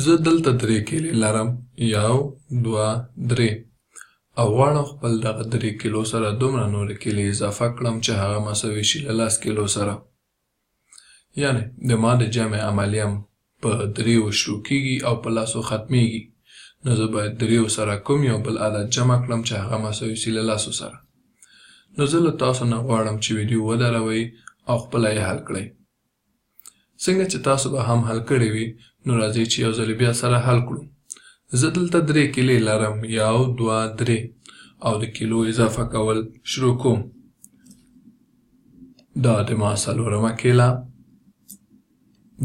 زه دلته درې کیلې لرم، 1، 2، 3، او غواړم خپل دغه 3 کیلو سره دومره نورې کیلې اضافه کړم چې هغه مساوي شي له 10 کیلو سره. یعنې د ما د جمع عملیه په 3 شروع کیږي او په 10 ختمیږي، نو زه باید 3 سره کوم یو بل عدد جمع کړم چې هغه مساوي شي له 10 سره. نو زه له تاسو نه غواړم چې ویډیو ودروئ او خپله یې حل کړئ. څنګه چې تاسو به هم حل کړی وي، نو راځئ چې یو ځل بیا سره حل کړو. زه دلته 3 کیلې لرم، 1، 2، 3، او د کیلو اضافه کول شروع کوم. دا د ما 4مه کیله،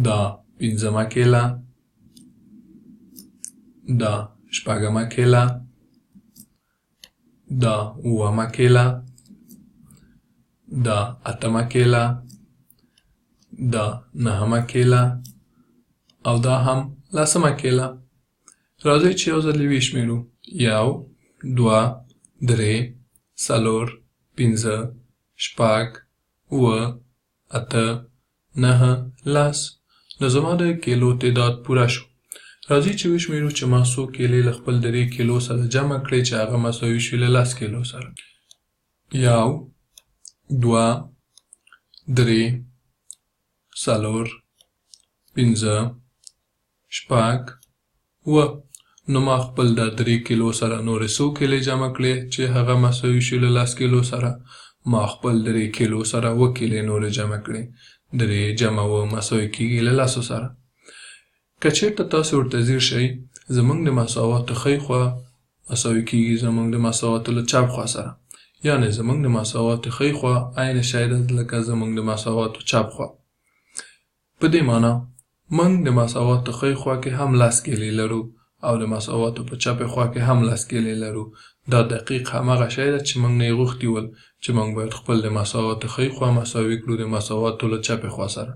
دا 5مه کیله، دا 6مه کیله، دا 7مه کیله، دا 8مه کیله، دا 9مه کیله، او دا هم 10مه کیله. راځئ چې یو ځل یې وشمېرو. 1، 2، 3، 4، 5، 6، 7، 8، 9، 10. نو زما د کیلو تعداد پوره شو. راځئ چې وشمېرو چې ما څو کیلې له خپل 3 کیلو سره جمع کړې چې هغه مساوي شوي له 10 کیلو سره. 1، 2، 3، 4، 5، 6، 7. نو ما خپل دا 3 کیلو سره نورې څو کیلې جمع کړې چې هغه مساوي شو له 10 کیلو سره. ما خپل 3 کیلو سره 7 کیلې نورې جمع کړې. 3 جمع 7 مساوي کیږي له 10 سره. که چېرته تاسو ورته ځیر شئ، زموږ د مساواتو ښۍ خوا مساوي کیږي زموږ د مساواتو له چپ خوا سره. یعنې زموږ د مساواتو ښۍ خوا عین شی ده لکه زموږ د مساواتو چپ خوا. په دې معنا موږ د مساواتو ښۍ خوا کې هم 10 کیلې لرو او د مساواتو په چپې خوا کې هم 10 کیلې لرو. دا دقیق هماغه شی ده چې موږ نه یې غوښتي ول، چې موږ باید خپل د مساواتو ښۍ خوا مساوي کړو د مساواتو له چپې خوا سره.